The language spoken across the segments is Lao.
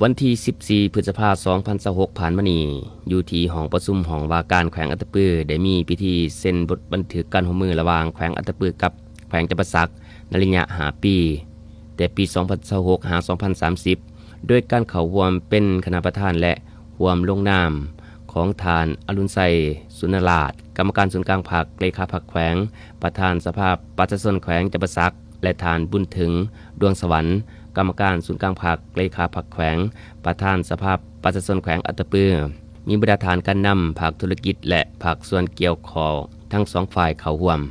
ວັນທີສິບສີ່ ພຶດສະພາ ສອງພັນຊາວຫົກ ຜ່ານມານີ້, ຢູ່ທີ່ຫ້ອງປະຊຸມຫ້ອງວ່າການແຂວງອັດຕະປື ໄດ້ມີພິທີເຊັນບົດບັນທຶກການຮ່ວມມືລະຫວ່າງແຂວງອັດຕະປືກັບແຂວງຈຳປາສັກ ໃນໄລຍະຫ້າປີ, ແຕ່ປີສອງພັນຊາວຫົກ ຫາ ສອງພັນສາມສິບ ໂດຍການເຂົ້າຮ່ວມເປັນຄະນະປະທານ ແລະ ຮ່ວມລົງນາມຂອງທ່ານ ອະລຸນໄຊ ສຸນນະລາດ ກຳມະການສູນກາງພັກ, ເລຂາພັກແຂວງ, ປະທານສະພາປະຊາຊົນແຂວງຈຳປາສັກ ແລະ ທ່ານ ບຸນເຖິງ ດວງສະຫວັນ ກຳມະການສູນກາງພັກ, ເລຂາພັກແຂວງ, ປະທານສະພາປະຊາຊົນແຂວງອັດຕະປື, ມີບັນດາທ່ານການນຳພາກທຸລະກິດ ແລະ ພາກສ່ວນກ່ຽວຂ້ອງທັງສອງຝ່າຍເຂົ້າຮ່ວມ.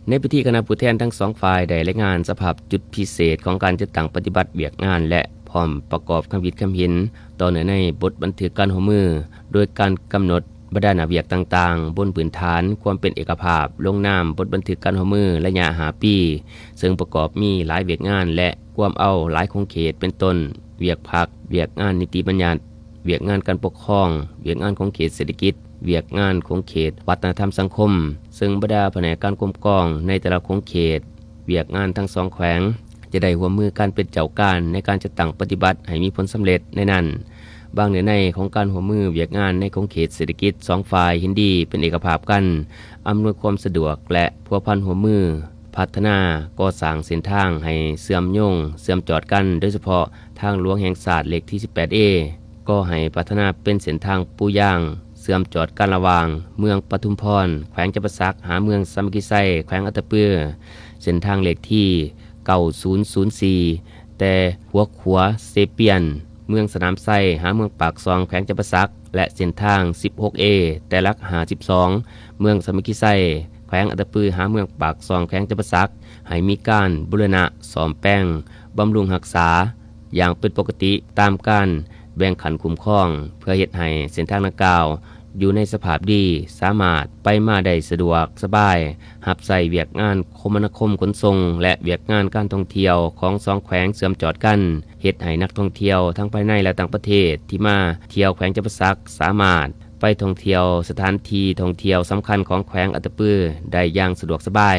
ໃນພິທີ, ຄະນະຜູ້ແທນທັງສອງຝ່າຍໄດ້ລາຍງານສະພາບຈຸດພິເສດຂອງການຈັດຕັ້ງປະຕິບັດວຽກງານ ແລະ ພ້ອມປະກອບຄຳຄິດຄຳເຫັນຕໍ່ເນື້ອໃນບົດບັນທຶກການຮ່ວມມື, ໂດຍການກຳນົດ ບັນດາໜ້າວຽກຕ່າງໆ ບົນພື້ນຖານຄວາມເປັນເອກະພາບ, ລົງນາມບົດບັນທຶກການຮ່ວມມືໄລຍະຫ້າປີ, ເຊິ່ງປະກອບມີຫຼາຍວຽກງານ ແລະ ກວມເອົາຫຼາຍຂົງເຂດ ເປັນຕົ້ນ ວຽກພັກ, ວຽກງານນິຕິບັນຍັດ, ວຽກງານການປົກຄອງ, ວຽກງານຂົງເຂດເສດຖະກິດ, ວຽກງານຂົງເຂດວັດທະນະທຳສັງຄົມ, ເຊິ່ງບັນດາພະແນກການກົມກອງໃນແຕ່ລະຂົງເຂດ, ວຽກງານທັງສອງແຂວງ ຈະໄດ້ຮ່ວມມືກັນເປັນເຈົ້າການໃນການຈັດຕັ້ງປະຕິບັດໃຫ້ມີຜົນສຳເລັດໃນນັ້ນ. ບາງເນື້ອໃນຂອງການຮ່ວມມືວຽກງານໃນຂົງເຂດເສດຖະກິດ ສອງຝ່າຍເຫັນດີເປັນເອກະພາບກັນ, ອຳນວຍຄວາມສະດວກ ແລະ ພົວພັນຮ່ວມມື ພັດທະນາກໍ່ສ້າງເສັ້ນທາງໃຫ້ເຊື່ອມໂຍງ, ເຊື່ອມຈອດກັນ, ໂດຍສະເພາະທາງຫຼວງແຫ່ງຊາດເລກທີສິບແປດເອ ກໍໃຫ້ພັດທະນາເປັນເສັ້ນທາງປູຢາງ ເຊື່ອມຈອດກັນລະຫວ່າງເມືອງປະທຸມພອນ ແຂວງຈຳປາສັກ ຫາເມືອງສາມັກຄີໄຊ ແຂວງອັດຕະປື, ເສັ້ນທາງເລກທີເກົ້າສູນສູນສີ່ ແຕ່ຫົວຂົວເຊປຽນ ເມືອງສະໜາມໄຊ ຫາເມືອງປາກຊ່ອງ ແຂວງຈຳປາສັກ ແລະ ເສັ້ນທາງສິບຫົກເອ ແຕ່ຫຼັກຫ້າສິບສອງ ເມືອງສາມັກຄີໄຊ ແຂວງອັດຕະປື ຫາເມືອງປາກຊ່ອງ ແຂວງຈຳປາສັກ ໃຫ້ມີການບູລະນະ ສ້ອມແປງ, ບຳລຸງຮັກສາ ຢ່າງເປັນປົກກະຕິ ຕາມການແບ່ງຂັ້ນຄຸ້ມຄອງ ເພື່ອເຮັດໃຫ້ເສັ້ນທາງດັ່ງກ່າວຢູ່ໃນສະພາບດີ, ສາມາດໄປມາໄດ້ສະດວກສະບາຍ, ຮັບໃຊ້ວຽກງານຄົມມະນາຄົມຂົນສົ່ງ ແລະ ວຽກງານການທ່ອງທ່ຽວຂອງສອງແຂວງເຊື່ອມຈອດກັນ, ເຮັດໃຫ້ນັກທ່ອງທ່ຽວທັງພາຍໃນ ແລະ ຕ່າງປະເທດທີ່ມາທ່ຽວແຂວງຈຳປາສັກ ສາມາດໄປທ່ອງທ່ຽວສະຖານທີ່ທ່ອງທ່ຽວສຳຄັນຂອງແຂວງອັດຕະປືໄດ້ຢ່າງສະດວກສະບາຍ.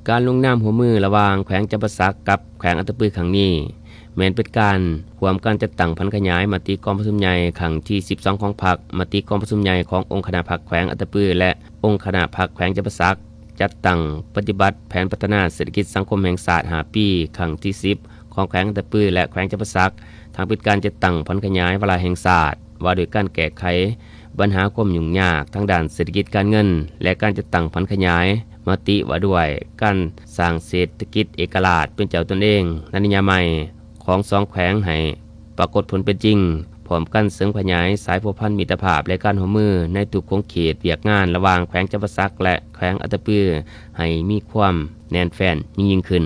ການລົງນາມຮ່ວມມືລະຫວ່າງແຂວງຈຳປາສັກກັບແຂວງອັດຕະປືຄັ້ງນີ້ ແມ່ນເປັນການຮ່ວມກັນຈັດຕັ້ງຜັນຂະຫຍາຍມະຕິກອງປະຊຸມໃຫຍ່ຄັ້ງທີສິບສອງຂອງພັກ, ມະຕິກອງປະຊຸມໃຫຍ່ຂອງອົງຄະນະພັກແຂວງອັດຕະປື ແລະ ອົງຄະນະພັກແຂວງຈຳປາສັກ, ຈັດຕັ້ງປະຕິບັດແຜນພັດທະນາເສດຖະກິດສັງຄົມແຫ່ງຊາດຫ້າປີ ຄັ້ງທີສິບ ຂອງແຂວງອັດຕະປື ແລະ ແຂວງຈຳປາສັກ, ທັງເປັນການຈັດຕັ້ງຜັນຂະຫຍາຍວາລະແຫ່ງຊາດ ວ່າດ້ວຍການແກ້ໄຂບັນຫາຄວາມຫຍຸ້ງຍາກທາງດ້ານເສດຖະກິດການເງິນ ແລະ ການຈັດຕັ້ງຜັນຂະຫຍາຍມະຕິວ່າດ້ວຍການສ້າງເສດຖະກິດເອກະລາດເປັນເຈົ້າຕົນເອງໃນໄລຍະໃໝ່ຂອງສອງແຂວງໃຫ້ປາກົດຜົນເປັນຈິງ, ພ້ອມກັນເສີມຂະຫຍາຍສາຍພົວພັນມິດຕະພາບ ແລະ ການຮ່ວມມືໃນທຸກຂົງເຂດວຽກງານລະຫວ່າງແຂວງຈຳປາສັກ ແລະ ແຂວງອັດຕະປື ໃຫ້ມີຄວາມແໜ້ນແຟ້ນຍິ່ງໆຂຶ້ນ.